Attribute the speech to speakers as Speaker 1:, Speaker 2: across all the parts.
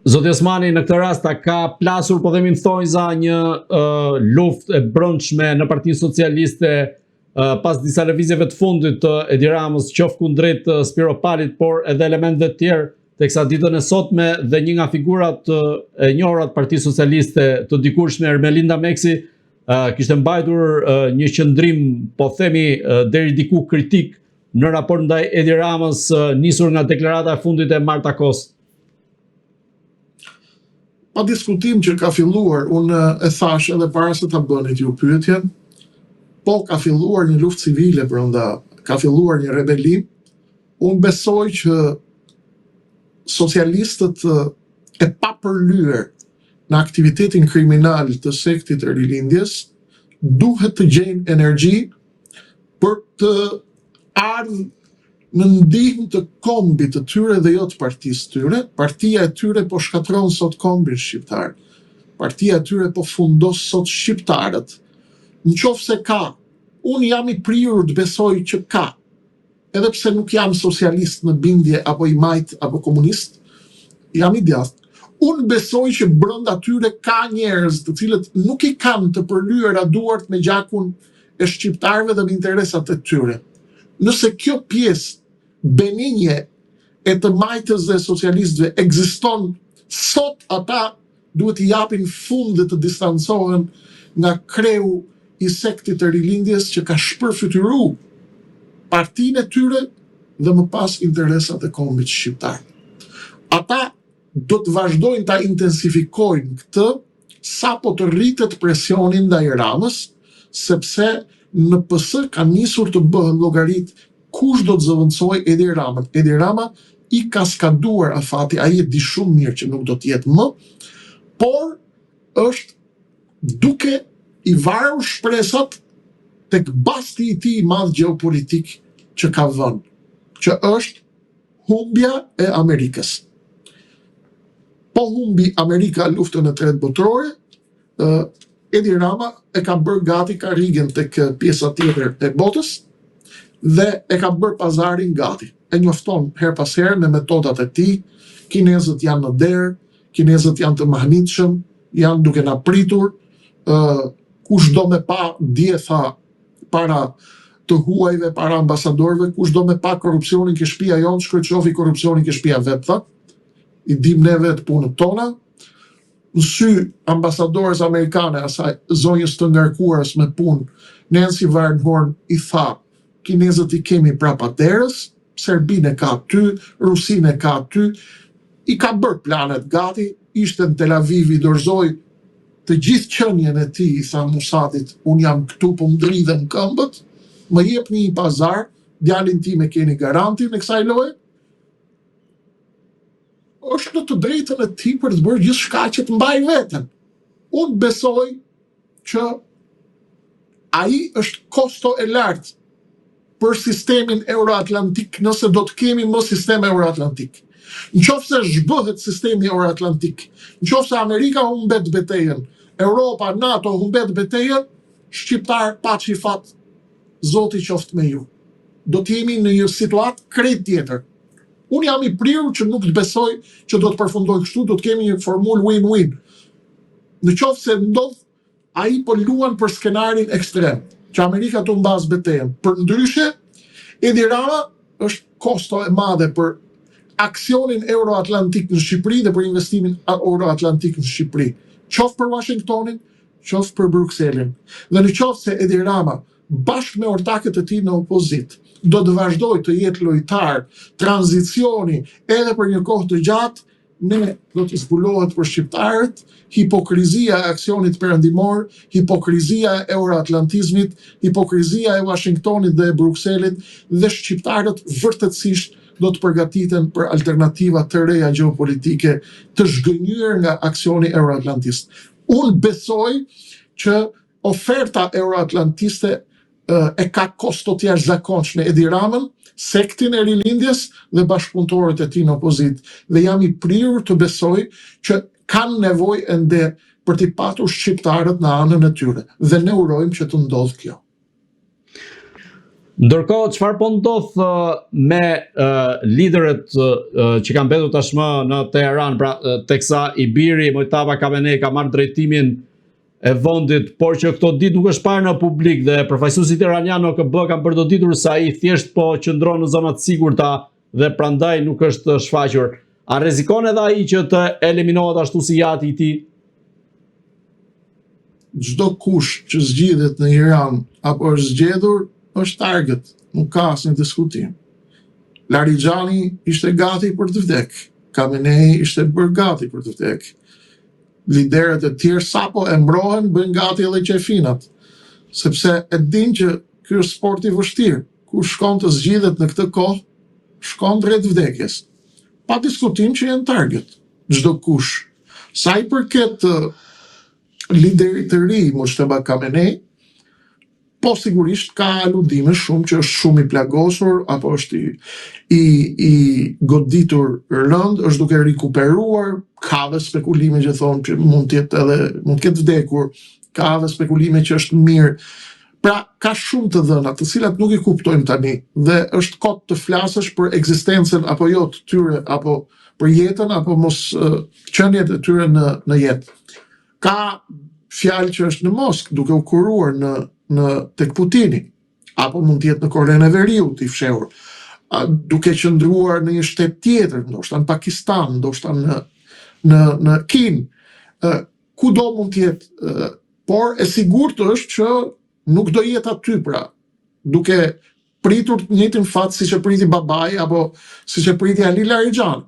Speaker 1: Zoti Osmani në këtë rast a ka plasur po themi në thonjza një uh, luftë e brendshme në Partinë Socialiste uh, pas disa lëvizjeve të fundit të Edi Ramës, qoftë kundrejt uh, Spiropalit, por edhe elementëve të tjerë, teksa ditën e sotme dhe një nga figurat uh, e njohura të Partisë Socialiste të dikurshme Ermelinda Meksi uh, kishte mbajtur uh, një qëndrim, po themi uh, deri diku kritik në raport ndaj Edi Ramës uh, nisur nga deklarata e fundit e Marta Kos.
Speaker 2: Pa diskutim që ka filluar, unë e thashë edhe para se ta bënit ju pyetjen, po ka filluar një luftë civile brenda, ka filluar një rebelim. Unë besoj që socialistët e papërlyer në aktivitetin kriminal të sektit të rilindjes duhet të gjejnë energji për të ardhur në ndihmë të kombit të tyre dhe jo të partisë së tyre. Partia e tyre po shkatërron sot kombin shqiptar. Partia e tyre po fundos sot shqiptarët. Në qoftë se ka, unë jam i prirur të besoj që ka, edhe pse nuk jam socialist në bindje apo i majtë apo komunist, jam i djathtë. Unë besoj që brenda tyre ka njerëz të cilët nuk i kanë të përlyera duart me gjakun e shqiptarëve dhe me interesat e tyre. Nëse kjo pjesë beninje e të majtës dhe socialistëve ekziston sot ata duhet t'i japin fund dhe të distancohen nga kreu i sektit të rilindjes që ka shpërfytyru partinë e tyre dhe më pas interesat e kombit shqiptar. Ata do të vazhdojnë ta intensifikojnë këtë sapo të rritet presioni ndaj Ramës, sepse në PS kanë nisur të bëhen llogaritë kush do të zëvendësojë Edi Ramën. Edi Rama i ka skaduar afati, ai e di shumë mirë që nuk do të jetë më, por është duke i varur shpresat tek basti i tij i madh gjeopolitik që ka vënë, që është humbja e Amerikës. Po humbi Amerika luftën e tretë botërore, Edi Rama e ka bërë gati karrigen tek pjesa tjetër e botës dhe e ka bërë pazarin gati. E njofton herë pas here me metodat e tij, kinezët janë në derë, kinezët janë të mahnitshëm, janë duke na pritur, kush do me pa dje tha para të huajve, para ambasadorëve, kush do me pa korrupsionin ke shtëpia jonë, shkoj të shofi korrupsionin ke shtëpia vet, tha. I dim ne vetë punët tona. Në sy ambasadores amerikane, asaj zonjës të ngarkuarës me punë, Nancy Van Horn i tha, kinezët i kemi prapa derës, Serbinë e ka aty, Rusinë e ka aty, i ka bërë planet gati, ishte në Tel Aviv, i dorëzoi të gjithë qenien e tij, i tha Mossadit, unë jam këtu, po më dridhen këmbët, më jepni një pazar, djalin tim e keni garantin e kësaj loje, është në të drejtën e tij për të bërë gjithçka që të mbajë veten. Unë besoj që ai është kosto e lartë për sistemin euroatlantik nëse do të kemi më sistem euroatlantik. Në qoftë se zhbëhet sistemi euroatlantik, në qoftë se Amerika humbet betejën, Europa, NATO humbet betejën, shqiptar paçi fat, Zoti qoftë me ju. Do të jemi në një situatë krejt tjetër. Unë jam i prirur që nuk të besoj që do të përfundoj kështu, do të kemi një formulë win-win. Në qoftë se ndodh Ai po luan për skenarin ekstrem, që Amerika të humbasë betejën. Përndryshe, Edi Rama është kosto e madhe për aksionin euroatlantik në Shqipëri dhe për investimin euroatlantik në Shqipëri, qoftë për Washingtonin, qoftë për Brukselin. Dhe në qoftë se Edi Rama bashkë me ortakët e tij në opozitë do të vazhdojë të jetë lojtar tranzicioni edhe për një kohë të gjatë, ne do të zbulohet për shqiptarët hipokrizia e aksionit perëndimor, hipokrizia e euroatlantizmit, hipokrizia e Washingtonit dhe e Brukselit dhe shqiptarët vërtetësisht do të përgatiten për alternativa të reja gjeopolitike të zhgënjyer nga aksioni euroatlantist. Unë besoj që oferta euroatlantiste e ka kosto të jashtëzakonshme Edi Ramën, sektin e rilindjes dhe bashkëpunëtorët e tij në opozitë. Dhe jam i prirur të besoj që kanë nevojë ende për t'i patur shqiptarët në anën e tyre. Dhe ne urojmë që të ndodhë kjo.
Speaker 1: Ndërkohë, çfarë po ndodh me uh, liderët uh, që kanë mbetur tashmë në Teheran, pra teksa i biri Mojtaba Khamenei ka marrë drejtimin e vendit, por që këto ditë nuk është parë në publik dhe përfaqësuesit iranianë në OKB kanë bërë të ditur se ai thjesht po qëndron në zona të sigurta dhe prandaj nuk është shfaqur. A rrezikon edhe ai që të eliminohet ashtu si i ati i
Speaker 2: tij? Çdokush që zgjidhet në Iran apo është zgjedhur është target, nuk ka asnjë diskutim. Larijani ishte gati për të vdek, Khamenei ishte bërë gati për të vdek. Liderët e tjerë sapo emërohen bëjnë gati edhe qefinat, sepse e dinë që ky është sport i vështirë. Kush shkon të zgjidhet në këtë kohë, shkon drejt vdekjes. Pa diskutim që janë target, çdokush. Sa i përket liderit të ri, Mojtaba Khamenei, po sigurisht ka aludime shumë që është shumë i plagosur apo është i i, i goditur rëndë, është duke rikuperuar, ka dhe spekulime që thonë që mund të jetë edhe mund të ketë vdekur, ka dhe spekulime që është mirë. Pra, ka shumë të dhëna, të cilat nuk i kuptojmë tani dhe është kot të flasësh për ekzistencën apo jo të tyre apo për jetën apo mos qeniet e tyre në në jetë. Ka fjalë që është në Moskë duke u kuruar në në tek Putini apo mund të jetë në Korenë e Veriut i fshehur, duke qëndruar në një shtet tjetër, ndoshta në Pakistan, ndoshta në në në Kinë. Kudo mund të jetë, por e sigurt është që nuk do jetë aty pra, duke pritur të njëjtin fat siç e priti babai apo siç e priti Ali Larijani.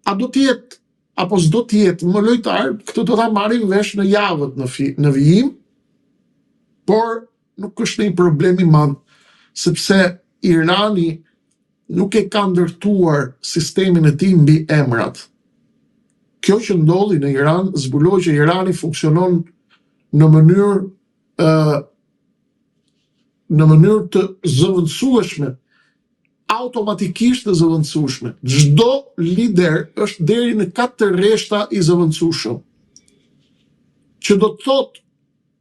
Speaker 2: A do të jetë apo s'do të jetë më lojtar, këtë do ta marrim vesh në javët në fi, në vijim, por nuk është një problem i madh, sepse Irani nuk e ka ndërtuar sistemin e tij mbi emrat. Kjo që ndodhi në Iran zbuloi që Irani funksionon në mënyrë ë në mënyrë të zëvendësueshme, automatikisht të zëvendësueshme. Çdo lider është deri në katër rreshta i zëvendësueshëm. Që do të thotë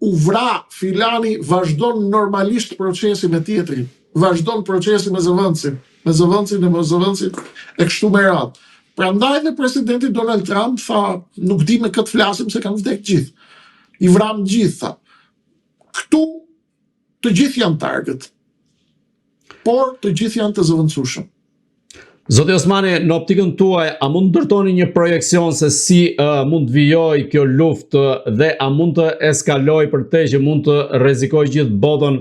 Speaker 2: u vra filani vazhdon normalisht procesi me tjetrin, vazhdon procesi me zëvendësin, me zëvendësin e me zëvendësin e kështu me radhë. Prandaj dhe presidenti Donald Trump tha, nuk di me kë të flasim se kanë vdek gjithë. I vramë gjithë, tha. Këtu të gjithë janë target, por të gjithë janë të zëvendësueshëm.
Speaker 1: Zoti Osmani, në optikën tuaj, a mund të ndërtoni një projeksion se si uh, mund të vijojë kjo luftë dhe a mund të eskalojë përtej që mund të rrezikojë gjithë botën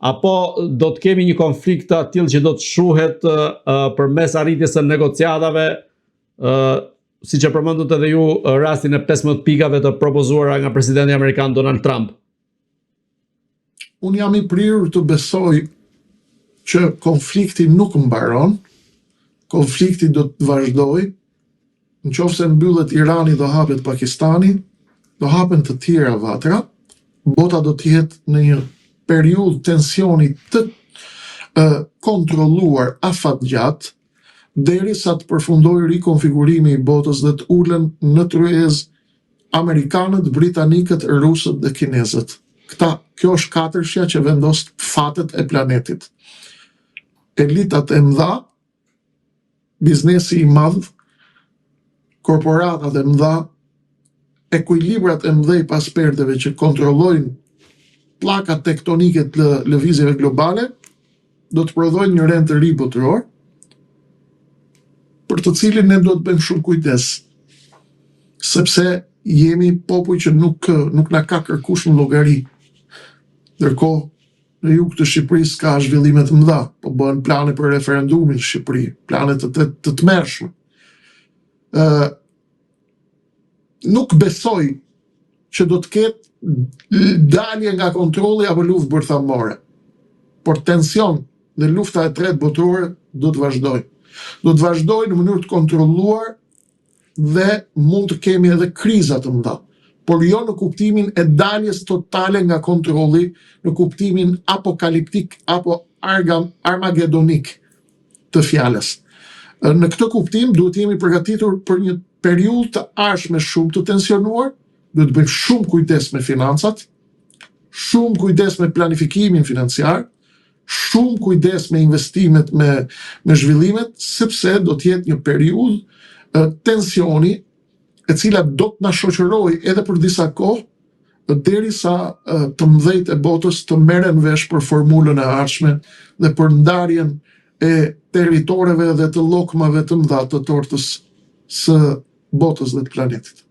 Speaker 1: apo do të kemi një konflikt të atillë që do të shuhet uh, përmes arritjes së negociatave uh, siç e përmendët edhe ju rastin e 15 pikave të propozuara nga presidenti amerikan Donald Trump.
Speaker 2: Unë jam i prirur të besoj që konflikti nuk mbaron, konflikti do të vazhdojë, në qoftë se mbyllet Irani do hapet Pakistani, do hapen të tjera vatra, bota do të jetë në një periudhë tensioni të kontrolluar afatgjatë, derisa të përfundojë rikonfigurimi i botës dhe të ulen në tryezë Amerikanët, britanikët, rusët dhe kinezët. Këta, kjo është katërshja që vendos fatet e planetit. Elitat e mëdha, biznesi i madh, korporatat e mëdha, ekuilibrat e mëdhej pas perdeve që kontrollojnë pllakat tektonike të lëvizjeve globale, do të prodhojnë një rend të ri botëror, për të cilin ne duhet të bëjmë shumë kujdes, sepse jemi popuj që nuk nuk na ka kërkush në llogari. Ndërkohë, në jug të Shqipërisë ka zhvillime të mëdha, po bëhen plane për referendumin në Shqipëri, plane të të, të tmerrshme. Ë nuk besoj që do të ketë dalje nga kontrolli apo luftë bërthamore. Por tension dhe lufta e tretë botërore do të vazhdojë. Do të vazhdojë në mënyrë të kontrolluar dhe mund të kemi edhe kriza të mëdha, por jo në kuptimin e daljes totale nga kontrolli, në kuptimin apokaliptik apo armagedonik të fjalës. Në këtë kuptim duhet të jemi përgatitur për një periudhë të ardhshme shumë të tensionuar, duhet të bëjmë shumë kujdes me financat, shumë kujdes me planifikimin financiar, Shumë kujdes me investimet, me me zhvillimet, sepse do të jetë një periudhë tensioni e cila do të na shoqërojë edhe për disa kohë derisa të mëdhenjtë e botës të merren vesh për formulën e ardhshme dhe për ndarjen e territoreve dhe të llokmave të mëdha të tortës së botës dhe të planetit.